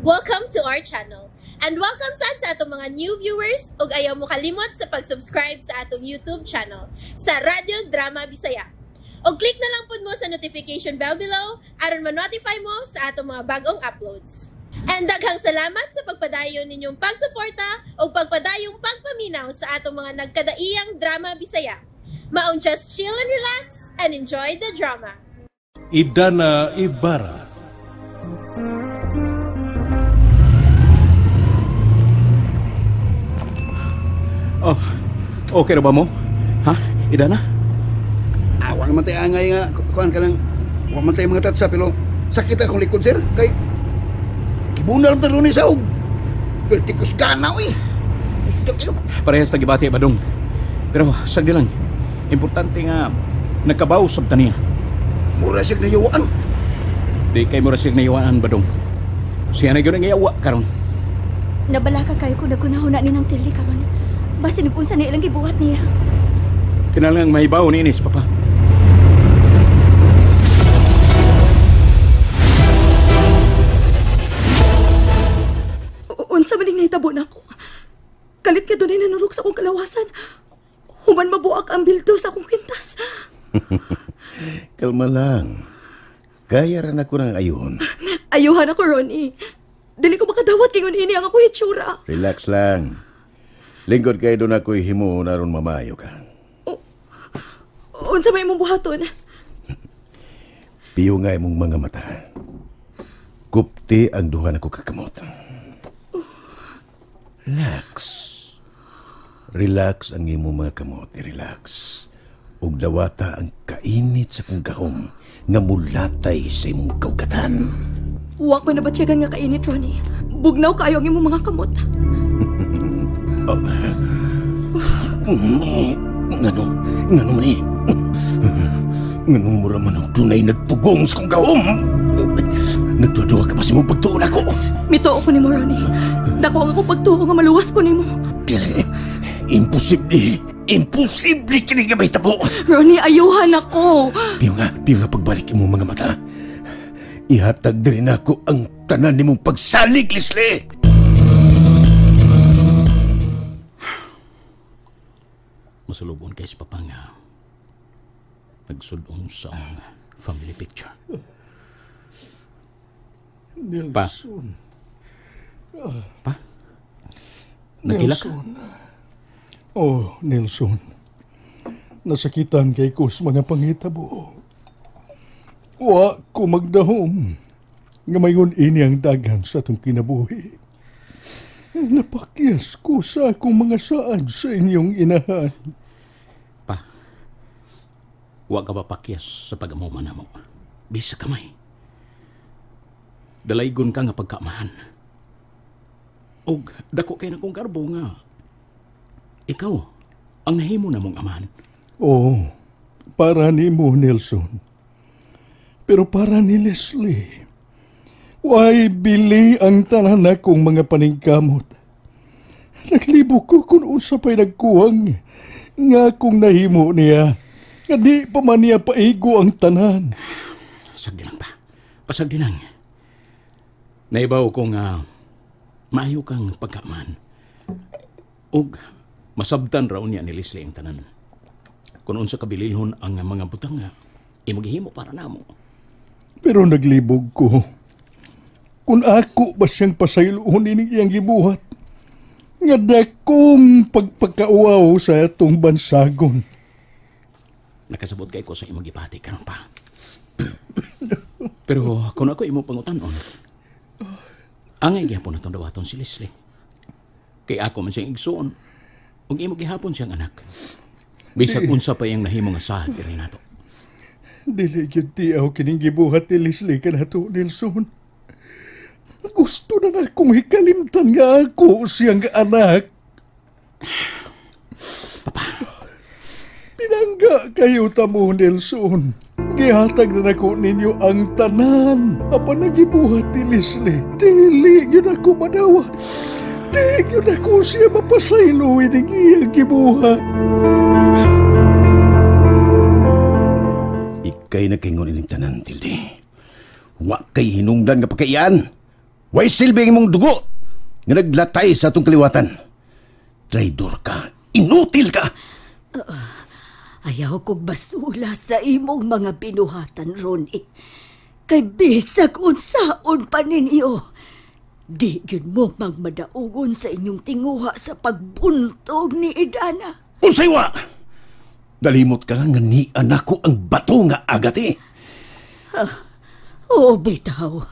Welcome to our channel. And welcome sad sa atong mga new viewers ug ayaw mo kalimot sa pag-subscribe sa atong YouTube channel sa Radyo Drama Bisaya. Og click na lang pud mo sa notification bell below aron ma-notify mo sa atong mga bagong uploads. And daghang salamat sa pagpadayon ninyong pagsuporta ug pagpadayong pagpaminaw sa atong mga nagkadaiyang drama Bisaya. Maong just chill and relax and enjoy the drama. Idana Ibarra. Oh, okay na ba mo? Ha? Idana? Awa naman tayo angay nga, kuan ka lang, wa man tayo mga tatsa, pero sakit akong likod, sir. Kay, kibunal tayo ni sa og. Gertikus ganaw eh. Gusto kayo. Parehas tagibati ba dong? Pero sagdi lang, importante nga, nagkabaw sab ta niya. Mura siyang nayawaan. Di kay mura siyang nayawaan ba dong? Siya na yun ang yawa karon. Nabalaka kayo kung nagkunahuna ni ng Tilly karon. Basin kung unsa na ilang gibuhat niya. Kinahanglan mahibaw ni Ines, Papa. Unsa man ning nahitabo nako? Kalit nga dunay nanurok sa akong kalawasan. Human mabuak ang bildo sa akong kwintas. Kalma lang. Kaya ran ako ng ayun. Ayuhan ako, Ronnie. Dili ko makadawat kay ini ang ako hitsura. Relax lang. Lingkod kay doon ako'y himuon aron mamayo ka. Unsa may imong buhaton? Piyo nga imong mga mata. Kupti ang duha nako kakamot. Relax. Relax ang imong mga kamot. Relax. Ug dawata ang kainit sa kong gahom nga mulatay sa imong kawkatan. Wa ko nabatyagan nga kainit, Ronnie. Bugnaw kaayo ang imong mga kamot. Oh. Ngano? Ngano man eh? Ngano mura man ang dunay nagpugong sa kong gahom? Nagduduha ka ba sa imong pagtuon ako? Mituo ko nimo, Ronnie. Dako ang akong pagtuo nga maluwas ko nimo. Dili. Imposible. Imposible kini nga mahitabo. Ronnie, ayuhan ako. Piyo nga pagbalik imong mga mata. Ihatag diri nako ang tanan nimong pagsalig, Leslie. Masalubon kay sa papa nga nagsudong sa family picture. Nelson. Pa? Nagkila ka? Oh, Nelson. Nasakitan kay ko sa mga pangitabo. Wa ko magdahom nga mayon ini ang daghan sa atong kinabuhi. Napakyas ko sa akong mga saad sa inyong inahan. Pa, wa ka ba pakyas sa pag-amuman na mo? Bisa kamay. Dalaygon ka nga pagkaamahan. Og dako kay na kong garbo nga. Ikaw, ang nahimo na mong amahan. Oo, para nimo, Nelson. Pero para ni Leslie, way bili ang tanan akong mga paningkamot. Naglibo ko kung unsa pa'y nagkuwang nga akong nahimo niya. Nga di pa man niya paigo ang tanan. Pasagdi lang pa. Pasagdi lang. Naibaw ko nga maayo kang pagkaman. Og masabtan raw niya ni Leslie ang tanan. Kung unsa kabililhon ang mga butang nga, imong gihimo para namo. Pero naglibog ko. Kung ako ba siyang pasayloon ining iyang gibuhat, nga dakong pagpagkauaw sa atong bansagon. Nakasabot kay ko sa imong gipati karon pa. Pero kung ako imong pangutanon, angay gihapon natong dawaton si Leslie. Kay ako man siyang igsuon, ug imo gihapon siyang anak. Bisag unsa pa iyang nahimo nga sahad diri nato. Dili gyud tiaw kining gibuhat ni Leslie kanato, Nelson. Gusto na na akong hikalimtan nga ako siyang anak. Papa. Pinangga kayo tamo, Nelson. Gihatag na nako ninyo ang tanan. Apan nagibuhat ni Leslie. Dili yun ako madawa. Di yun ako siya mapasaylo ining iyang gibuhat. Ikay nagkaingon ining tanan, Tilde. Wa kay hinungdan nga pagkaiyan. Way silbi ang imong dugo nga naglatay sa atong kaliwatan. Traidor ka. Inutil ka. Ayaw kog basula sa imong mga binuhatan, Ronnie. Kay bisag unsaon pa ninyo, di gyud mo magmadaugon sa inyong tinguha sa pagbuntog ni Idana. Unsay wa? Nalimot ka nga ni anak ko ang bato nga agat eh. Oo, bitaw.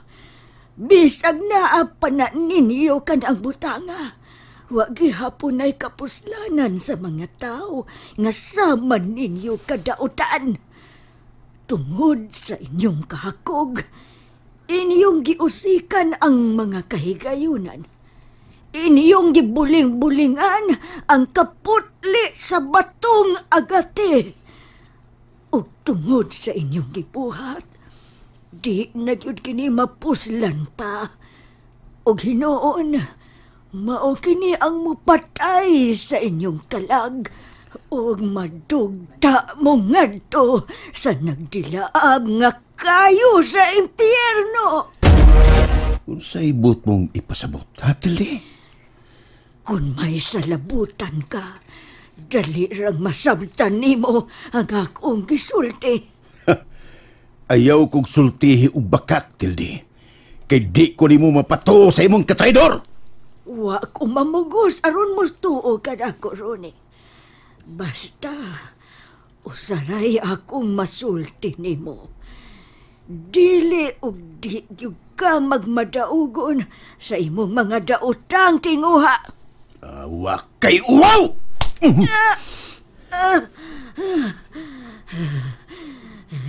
Bisag naa pa na ninyo kanang butanga. Wa gihapon ay kapuslanan sa mga tao nga sama ninyo kadautan. Tungod sa inyong kahakog, inyong giusikan ang mga kahigayunan. Inyong gibuling-bulingan ang kaputli sa batong agate. Ug tungod sa inyong gibuhat, di na gyud kini mapuslan pa. Ug hinuon, mao kini ang mupatay sa inyong kalag ug madugta mo ngadto sa nagdilaab nga kayo sa impyerno. Unsay buot mong ipasabot, ha, Tilde? Kung may salabutan ka, dali rang masabtan nimo ang akong gisulti. Ayaw kong sultihi og bakak, Tilde. Kay di ko nimo mapatuo sa imong katraidor. Wa ko mamugos aron mo tuo ka nako, Ronnie. Basta, usaray akong masulti nimo. Dili og di gyud ka magmadaugon sa imong mga daotang tinguha. Awa kay uwaw!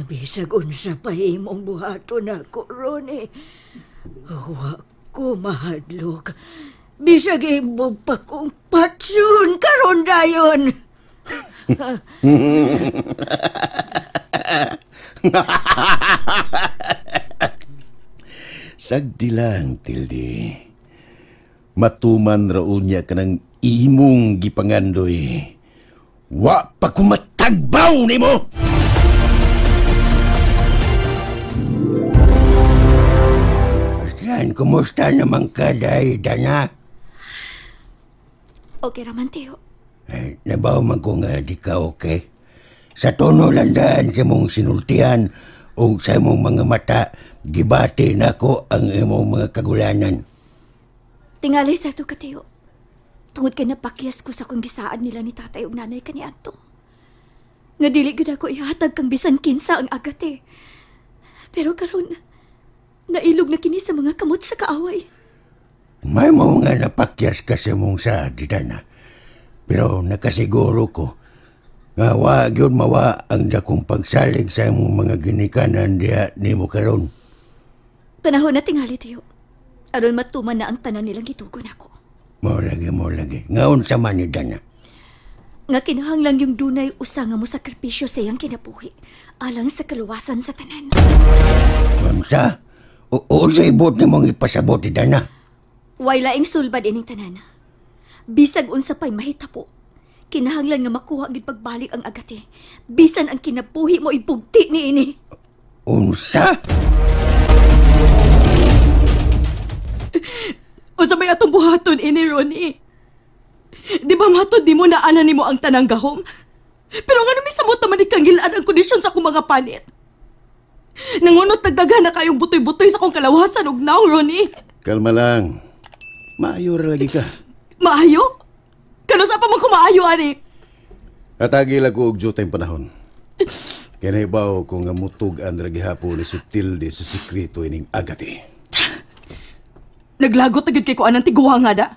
Bisag unsa pa imong buhaton ako, Ronnie. Wa ko mahadlok. Bisag imong pa kong patsun karon dayon. Sagdi lang, Tilde. Matuman raon niya kanang imong gipangandoy. Wa pa kumatagbaw nimo! Aslan, kumusta naman ka, day, Dana? Okay raman, Teo. Eh, nabaw man ko nga di ka okay. Sa tono landaan sa mong sinultihan o sa imong mga mata, gibati nako ang imong mga kagulanan. Tingali sa ito ka, Teo. Tungod kay napakyas ko sa kong gisaad nila ni tatay ug nanay kaniadto. Nga dili gud ako ihatag kang bisan kinsa ang agate. Pero karon nailog na kini sa mga kamot sa kaaway. May mo nga napakyas ka sa mong saad, Dana. Pero nakasiguro ko nga wa gyud mawa ang dakong pagsalig sa imong mga ginikanan diha nimo karon. Panahon na tingali, Teo. Aron matuman na ang tanan nilang gitugon ako. Mao lagi. Ngaon sa man ni Dana. Nga kinahanglang yung dunay usa nga mo sakripisyo sa iyang kinabuhi alang sa kaluwasan sa tanan. Unsa? Unsa ibot nimong ipasabot ni Dana? Way laing sulbad ining tanan. Bisag unsa pa'y mahitapo. Kinahanglan nga makuha gid pagbalik ang agate. Bisan ang kinabuhi mo ibugti niini. Unsa? Unsa may atong buhaton ini, Ronnie? Di ba matod di mo naana nimo ang tanang gahom? Pero ngano misamot naman ni kangilaan ang kondisyon sa akong mga panit? Nangunot nagdaghan na kayong butoy-butoy sa akong kalawasan og now, Ronnie. Kalma lang. Maayo ra lagi ka. Maayo? Kano sa pa man ko maayo, ani? Atagi lang ko og jutay panahon. Kaya naibaw ko nga mutug-an ra gihapon ni si Tilde sa sikreto ining agati. Naglagot na gyud kay ko anang tiguha nga da.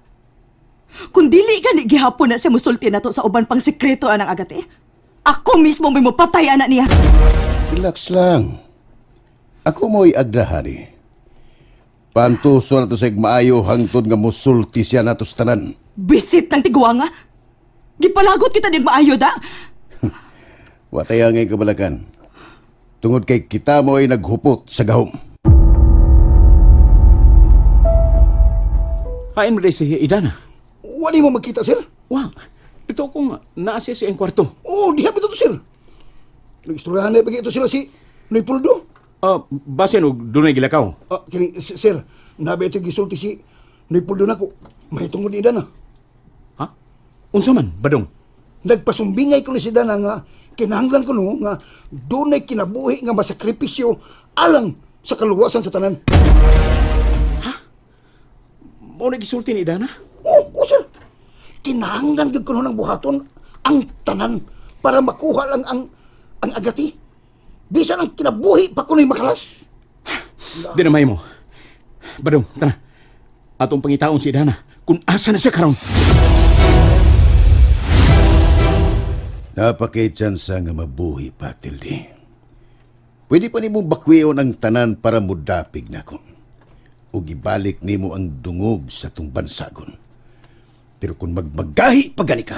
Kung dili gani gihapon na siya musulti na to sa uban pang sikreto anang agate, ako mismo may mupatay anak niya. Relax lang. Ako mo'y agrahani. Pantuso na to sa maayo hangtod nga musulti siya nato sa tanan. Bisit ng tiguha nga. Gipalagot kita ning maayo da. Watay ang kabalakan. Tungod kay kita mo ay naghupot sa gahom. Kain mo si Idana. Wala mo magkita, sir? Wa. Ito kung naa siya sa iyang kwarto. Oo, diha ba ito, sir? Nag-istoryahan na ito sila si Leopoldo. Basin og dunay gilakaw. Kini, sir, nabi ito gisulti si Leopoldo nako. Mahitungod ni Dana. Ha? Unsa man, Badong? Nagpasumbingay ko ni si Dana nga kinahanglan ko no nga dunay kinabuhi nga masakripisyo alang sa kaluwasan sa tanan. Ha? Mao na gisulti ni Dana? Oh, sir. Kinahanglan gyud kuno ng buhaton ang tanan para makuha lang ang agati. Bisan ang kinabuhi pa kuno'y makalas. Di na mahimo. Badong, tara. Atong pangitaon si Dana kung asa na siya karon. Napakay tsansa nga mabuhi pa, Tilde. Pwede pa nimo bakwion ang tanan para mudapig nako. Ug ibalik nimo ang dungog sa tong bansagon. Pero kung magmagahi pa gani ka,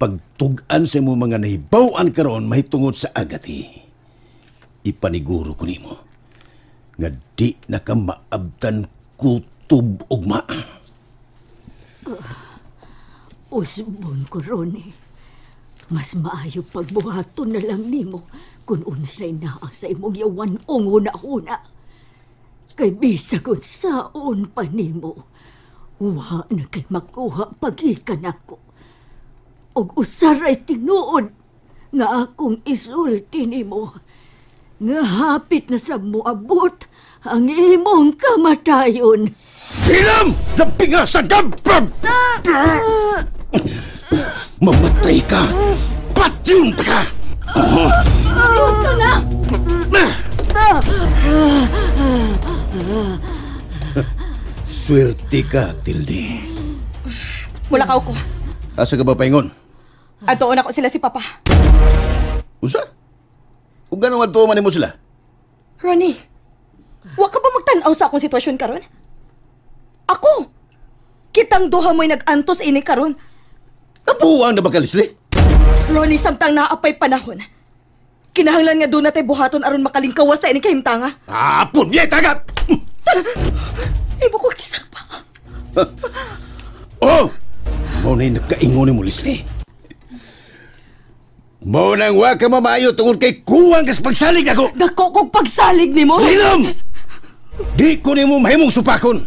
pagtug-an sa imo mga nahibaw-an karon mahitungod sa agati, ipaniguro ko nimo nga di na ka maabtan kutob ugma. Usbon ko, Ronnie. Mas maayo pagbuhaton na lang nimo kung unsay naa sa imong yawan-ong huna-huna. Kay bisag unsaon pa nimo, wa na kay makuha pagikan ako. Og usaray tinuod nga akong isulti nimo, nga hapit na sa moabot ang imong kamatayon. Hilam! Lampinga sa gabab! Mamatay ka! Patyon ka! Gusto na! Swerte ka, Tilde. Mula ka ko. Asa ka ba paingon? Atuon ako sila si Papa. Usa? Ug ganong adto man nimo sila? Ronnie, wa ka ba magtan-aw sa akong sitwasyon karon? Ako! Kitang duha mo'y nag-antos ini karon. Napuwang na ba ka, Leslie? Ronnie, samtang naapay panahon. Kinahanglan nga doon natay buhaton aron makalingkawas sa ini kahimtanga. Ah, punyeta ka! Ibo ko kisang pa. Oh! Mao na'y nagkaingon ni mo, Leslie. Mao nang wa ka mamaayo tungod kay kuwang kas pagsalig ako. Dako kog pagsalig nimo. Linom! Di ko nimo mahimong supakon.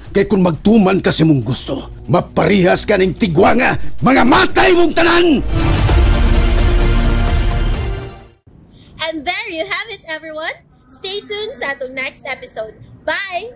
Kay kung magtuman ka sa imong gusto, maparihas ka ning tigwanga, mga matay mong tanan! And there you have it, everyone. Stay tuned sa atong next episode. Bye!